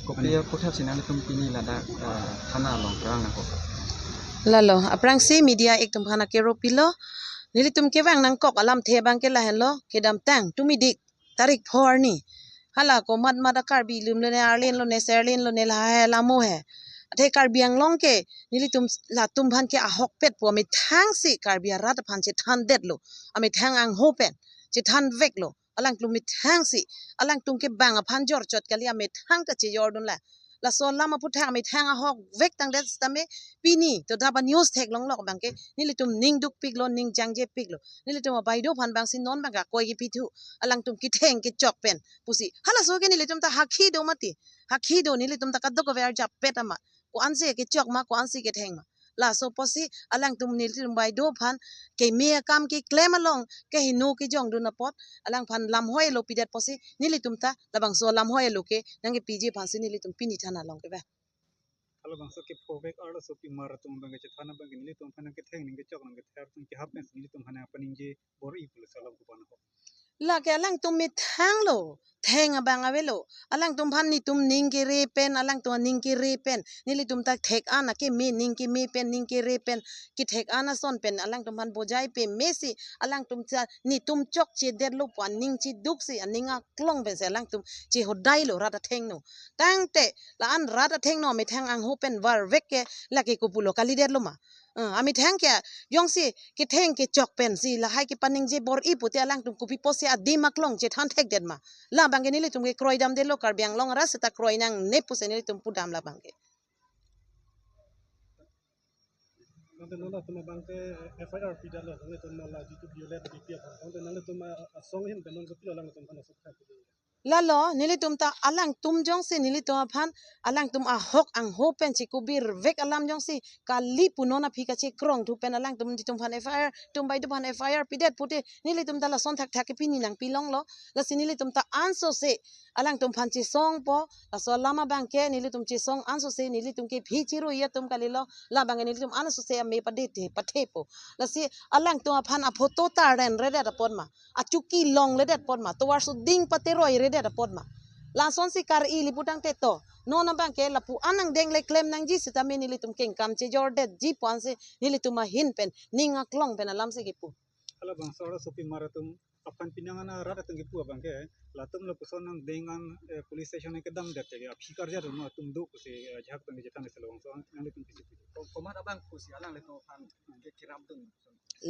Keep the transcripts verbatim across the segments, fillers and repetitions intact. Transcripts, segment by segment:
Kopi aputhak si nanglitum pini ladak, eh, thana along prang nangkok? Lalo, aphrangsi media atum aphan akero pilo. Nelitum kevang nangkok alamthe abangke lahenlo, kedamtang tumidik tarik pho arni, hala komat mat a Karbi lum lone, arlin lone, serlin lone, lahai lamo he. Athe Karbi Anglong ke nelitum latum aphan ke ahokpet pu amethang si Karbi arat aphan chethandetlo, amethang angho pen chethanveklo. Alangtum methang si, alangtum kevang aphan jorchot kali, amethang ta chejordun la. Laso alam aputhak amethang ahokvek tangdet sitame pini to daba news theklonglo abangke nelitum ning dukpiklo, ning jangjepiklo. Nelitum abaideo aphan abangsi non abangke akoi kepithu, alangtum ketheng kechok pen pusi. Halaso ke nelitum ta hakhi do mati, hakhi do, nelitum ta kadokave arjapet ama. Ko-ansi kechok ma, ko-ansi ketheng ma. Laso apotsi alangtum nelitum baideo aphan keme akam keklem along kehingno kejongdun apot, alangphan lamhoi alo pidet apotsi nelitum ta labangso lamhoi alo ke nangkepiji aphansi nelitum pini thana along kevang. Halabangso kephovek arloso pimar atum abangke chethan abangke nelitum aphan nangketheng nangkechok nangkether atum kehap pensi nelitum aphan nangpaningje bor-i pulo, laso alam kopi ahok? Lake alangtum methanglo, theng abang avelo. Alangtum aphan netum ning kere pen, alangtum aning kere pen, nelitum ta thek-an akeme, ning keme pen, ning kere pen, kethek-an ason pen alangtum aphan bojai peme si, alangtum ta netum chokchedetlo pu aning chiduk si, aning aklong pensi alangtum chehodailo rat athengno. Tangte la-an rat athengno amethang angho pen varvek ke lake kopulo kalidetlo ma? Eh, amethang ke jongsi ketheng kechok pensi lahai kepaningje bor-i pute alangtum kopi apotsi adim aklong chethan thekdet ma? Labangke nelitum ke kroidamdetlo, Karbi Anglong arat seta kroi nangne pusi nelitum pudam labangke. Tangte non atum abangke F I R pidetlo, tangte non la jitu violate B P F, tangte nanglitum asong ahin pen non kopilo alangtum aphan asok thak. Lalo, nelitum ta alangtum jongsi nelitum aphan, alangtum ahok angho pen chikubirvek alam jongsi kali pu non aphi kachekrongthu pen alangtum nelitum aphan F I R, tum baideo aphan F I R pidet pute nelitum ta lason thakthak ke pini nangpilonglo. Lasi nelitum ta ansose alangtum aphan chesongpo, laso alam abangke nelitum chesong ansose nelitum ke phi chirui atum kalilo, labangke nelitum ansose ame padethe pathepo. Lasi alangtum aphan aphoto ta renredet apot ma, achuki longledet apot ma, tovar suding pateroiredet apot ma? Lasonsi kar-ili pu tangte to, non abangke lapu-an angdeng le klem nangji sitame nelitum kengkam chejordetji pu ansi nelitum ahin pen, ning aklong pen alamsi kepu. Halabangso arloso pimar atum aphan pinang ana rat atum kepu abangke, latum lapuson angdeng an, eh, police station kedamdet ke aphi karja atum atum do pusi, eh, ajahak atum chethan isi labangso an nanglitum pisi pu? Ko-, komat abangphu si alanglitum aphan ke kerapdun?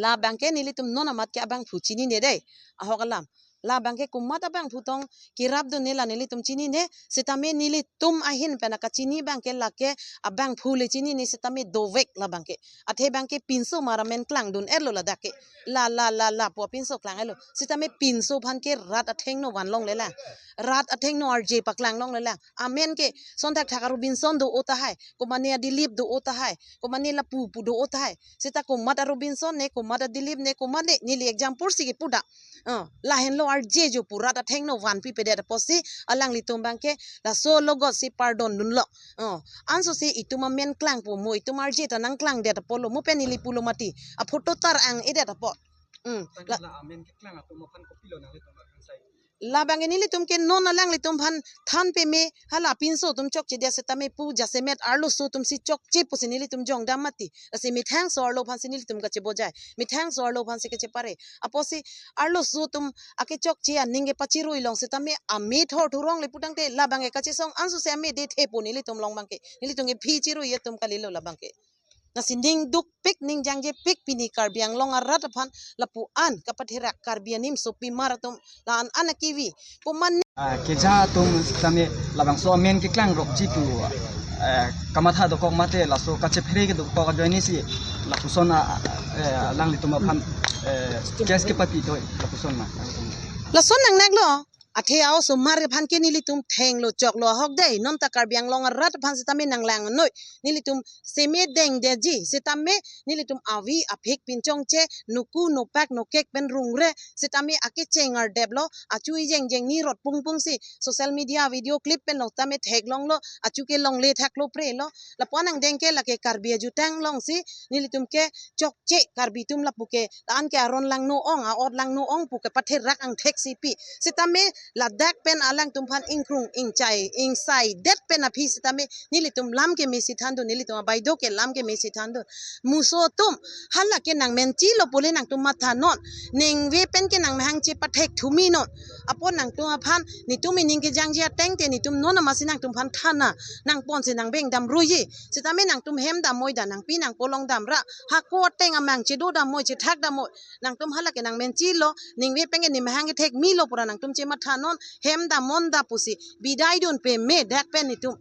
Labangke nelitum non amat ke abangphu chinine dei. Ahok alam. Labangke komat abangphu tong kerapdunne la nelitum chinine. Sitame nelitum ahin pen akachini abangke lake abangphu le chinine sitame dovek labangke. Athe abangke pinso mar amen klangdun-etlo ladak ke. La, la, la, lapu apinso klang-etlo. Sitame pinso aphan ke rat athengno vanlonglelang. Rat athengno arje paklanglonglelang. Amen ke son thakthak a Robinson do-o tahai, komane a Dilip do-o tahai, komane lapu pu do-o tahai. Seta komat a Robinson ne, komat a Dilip ne, komat ne, neli example si kepu da. Eh, lahenlo arje jo pu rat athengno vanpipedet apotsi alanglitum abangke laso logot si pardondunlo. Eh, ansose itum amen klangpo mo, itum arje ta nangklangdet apotlo mo pen neli pulo mati. Aphoto ta ang-edet apot. Hmm. Tangte la, la amen keklang atum aphan kopilo nanglitum aphan sai? Labangke nelitum ke non alanglitum aphan than peme, hala pinso atum chokchedet sitame pu, jasemet arloso atum si chokche pusi nelitum jongdam mati. Lasi methangso arlo aphansi nelitum kachebojai, methangso arlo aphansi kachepare. Apotsi arloso atum akechokche aning kepachirui long sitame ame thorthurong le pu tangte labangke kachesong ansose ame dethepo nelitum along abangke. Nelitum ke phi chirui atum kalilo labangke. Lasi ning dukpik, ning jangjepik pini Karbi Anglong arat aphan lapu-an kapatherak Karbi animso pimar atum la-an an akivi. Komat ne- Ah, keja atum sitame labangso amen keklangrokji pu, eh, kamatha dokok mate laso kachephere kedokok ajoine si lapuson a, eh, alanglitum aphan, eh, case kepapi doi lapuson ma. Lason nangnaklo. Athe a-osomar aphan ke nelitum thenglo choklo ahok dei. Non ta Karbi Anglong arat aphan sitame nanglangnoi. Nelitum seme dengdetji sitame nelitum avi aphik pinchongche, nuku nupak nokek pen rungre sitame akecheng ardeplo, achu ijeng jeng ni rot pungpung si social media video clip pen long tame theklonglo, achu ke longle thaklo prelo. Lapu-an angdeng ke lake Karbi ajutang alongsi nelitum ke chokche Karbi atum lapu ke la-an ke aron langno-ong, a-ot langno-ong pu kepatherak angthek si pi. Sitame Ladak pen alangtum aphan ingkrung ingchai ingsai det pen aphi sitame nelitum lam kemesi thandun, nelitum abaido ke lam kemesi thandun. Muso atum, hala ke nangmenchilo pule nangtum mathanon. Ningve pen ke nangmahang chepathek thuminon. Apot nangtum aphan netum ining kejangji ateng te netum non amatsi nangtum aphan thana nangponsi nangbeng damruiji. Sitame nangtum hem damoi da, nangpi nangpo long damra. Hako ateng amang chedo damoi, chethak damoi. Nangtum hala ke nangmenchilo, ningve pen ke nemahang kethek milo pura nangtum chemathanon, hem damnon da pusi bidai dun peme dak pen netum.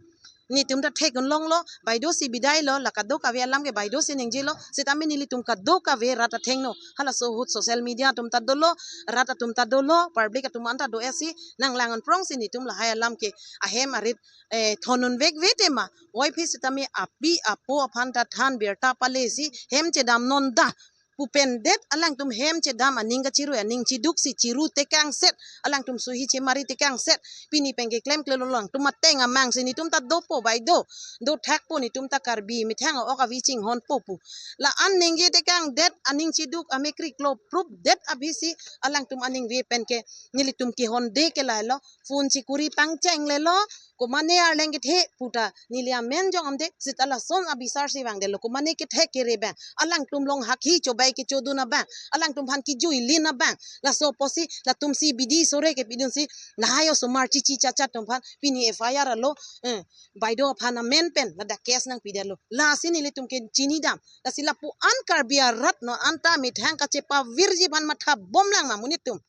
Netum ta thek-un longlo, baido si bidailo, la kadokave alam ke baido si ningjelo, sitame nelitum kadokave rat athengno. Halaso ahut social media atum ta dolo, rat atum ta dolo, public atum anta do-etsi nanglang-un prongsi netum lahai alam ke ahem arit, eh, thon-un vekve tema. Oi phi sitame api apo aphan ta than birta palesi hem chedamnon da pu pen det alangtum hem chedam aning kachirui aning chiduksi chiru tekangset alangtum suhi chemari tekangset pini pen ke klemklelo alangtum ateng amangsi netum ta dopo baido, do thakpo, netum ta Karbi methang ok avi chinghonpo pu. La-an ningje tekangdet aning chiduk amekriklo prupdet abisi alangtum aningve pen ke nelitum kehonde ke lahelo, phone chikuri pangchenglelo, komane arleng kethe puta neli amen jong amde sita lason abisar si vangdetlo, komane kethek kere abang, alangtum long hakhi chobai kechodun abang, alangtum aphan kijuilin abang. Laso apotsi latum si bidi sore kepidunsi lahai osomar chichi chachat atum aphan pini F I R alo, eh, baido aphan amen pen ladak case nangpidetlo. Lasi nelitum ke chinidam. Lasi lapu-an Karbi arat non anta methang kachepavirji aphan mathabomlang ma monit atum.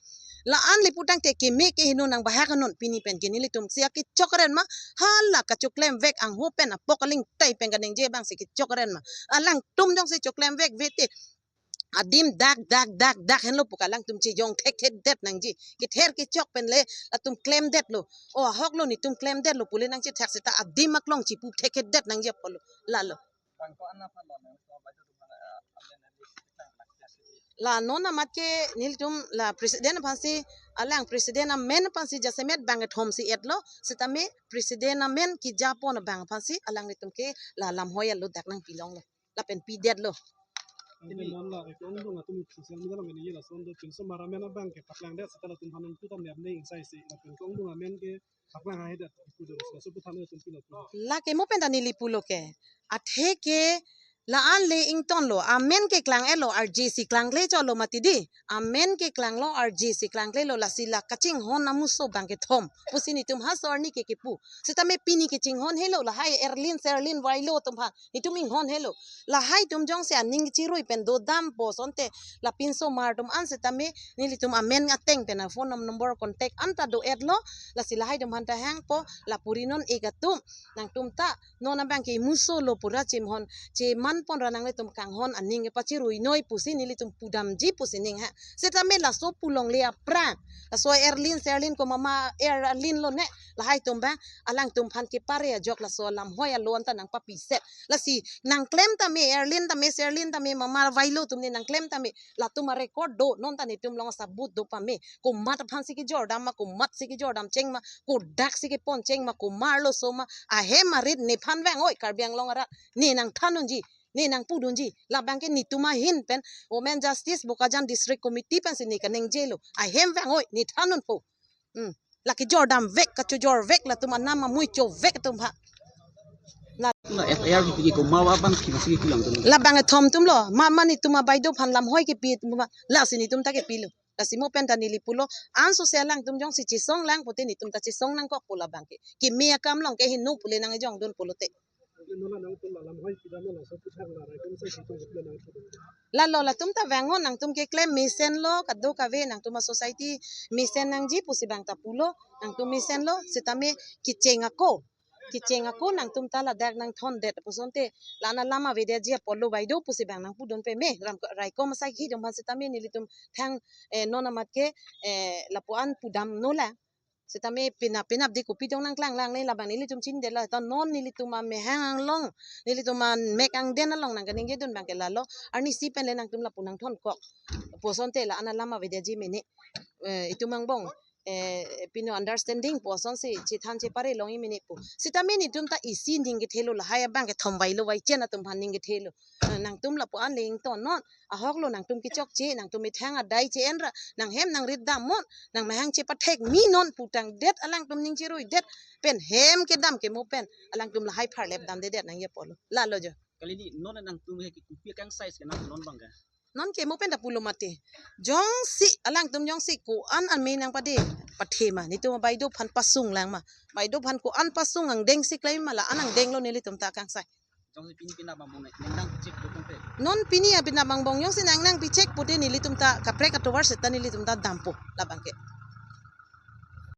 La-an le putangte keme keheno nangbahak non pini pen ke nelitum si akechokren ma, hala kachoklem vek angho pen apok aling tai pen kaningje abang si kechokren ma. Alangtum jongsi choklem vekve te adim dak dak dak dak henlo pu ke alangtum chejong thekthedet nangji. Kether kechok pen le latum klemdetlo. O ahoklo netum klemdetlo pule nangchethak sita adim aklong chipu thekthedet nangji apotlo. Lalo. La non amat ke nelitum la president aphansi, alang president amen aphansi jasemet bang kethom si etlo, sitame president amen kejapon abang aphansi alanglitum ke la lamhoi alo dak nangpilonglo. Lapen pidetlo. Anke non la ekong dong atum social media along ini lason do pinso maramen abang ke paklangdet sita latum aphan nangputam ne amne ingsai si lapen kong dong amen ke paklang haidet ipu do laso puthan atum pilo pu. Lake mo pen ta neli pulo ke. Athe ke la-an le ingtonlo, amen keklang-etlo, R J si klangkle cholo mati di. Amen keklanglo, R J si klangklelo, lasi la kachinghon amuso bang kethom pusi netum ha so arni ke kepu. Sitame pini kechinghon helo, lahai Erlin Serlin vailo atum aphan netum inghon helo. Lahai atum jongsi aning chirui pen dodampo asonte la pinso mar atum an sitame nelitum amen ateng pen a phone number contact anta do-etlo, lasi lahai atum aphan ta hangpo, la puri non-ik atum, nangtum ta non abang ke imuso lo pura chimhon, chemanpon ra nanglitum kanghon aning pachirui noi pusi nelitum pudamji pusi ning ha. Sitame laso pulongle aphrang, laso Erlin Serlin ko mama Erlin lo ne, lahai atum abang alangtum aphan kepare ajok laso lamhoi alo anta nangpapiset. Lasi nangklem tame, Erlin tame, Serlin tame, mama vailo atum ne nangklem tame, latum arecord do, non ta netum along asabut do pame. Komat aphansi kejordam ma, komatsi kejordam cheng ma, kodaksi keponcheng ma, komarlo so ma, ahem arit nephan vang-oi, Karbi Anglong arat, ne nangthandunji, ne nangpudunji. Labang ke netum ahin pen Women Justice Bokajan District Committee pensi ne kaningjelo. Ahem vang-oi, nethandunpo. Hmm. La kejordam vek, kachojor vek, latum anam amui cho vek atum aphan. La F I R kipi ke komat abang ke masi kelang atum. Labang kethom atumlo, ma ma netum abaido aphan lamhoi kepi atum ma, lasi netum ta kepilo. Lasi mo pen ta neli pulo, anso si alangtum jongsi chesong lang pote netum ta chesong nangkokpo labang ke. Keme akam along ke heno pule nangkejongdun pulote. Lalo latum ta vang-o, nangtum keklem mesenlo, kadokave nangtum a society mesen nangji pusi bang ta pulo, nangtum mesenlo, sitame kecheng ako. Kecheng ako nangtum ta ladak nangthondet pu asonte, la-an alam avedetji apotlo baido pusi bang nangpudun peme, ram raikom asai khi atum aphan sitame nelitum thang, eh, non amat ke, eh, lapu-an pudamno la. Sitame penap penap de kopi tong nangklanglang ne labang nelitum chinidetlo, ta non nelitum amahang anglong, nelitum amek angden along nangkaningjedun bang ke lalo, arnisi pen le nangtum lapu nangthonkok pu asonte la-an alam avedetji mene. Eh, itum angbong eh, pino understanding pu asonsi chethan chepare longji mene pu. Sitame netum ta isi ning kethelo, lahai abang kethom vailo, vaichen atum aphan ning kethelo. Eh, nangtum lapu-an le ingtonnon, ahoklo nangtum kechokche, nangtum methang adai che-en ra, nanghem nangrit damnon, nangmahang chepathek minon putangdet, alangtum ning cheruidet pen hem kedam kemo pen alangtum lahai pharlep damdedet nangji apotlo. Lalo jo. Kali ni non nangtum he ke kopi akangsai ke nang non bang ke? Non kemo pen ta pulo mati. Jongsi alangtum jongsi ko-an an me nangpade pathe ma, netum baideo aphan pasung lang ma. Baideo aphan ko-an pasung angdeng si klem ma, la-an angdenglo nelitum ta akangsai. Jongsi pini pinap angbong ne, nang check pu tangte. Non pini apinap angbong jongsi nang nangpi check pute nelitum ta kaprek atovar seta nelitum ta dampo labang ke.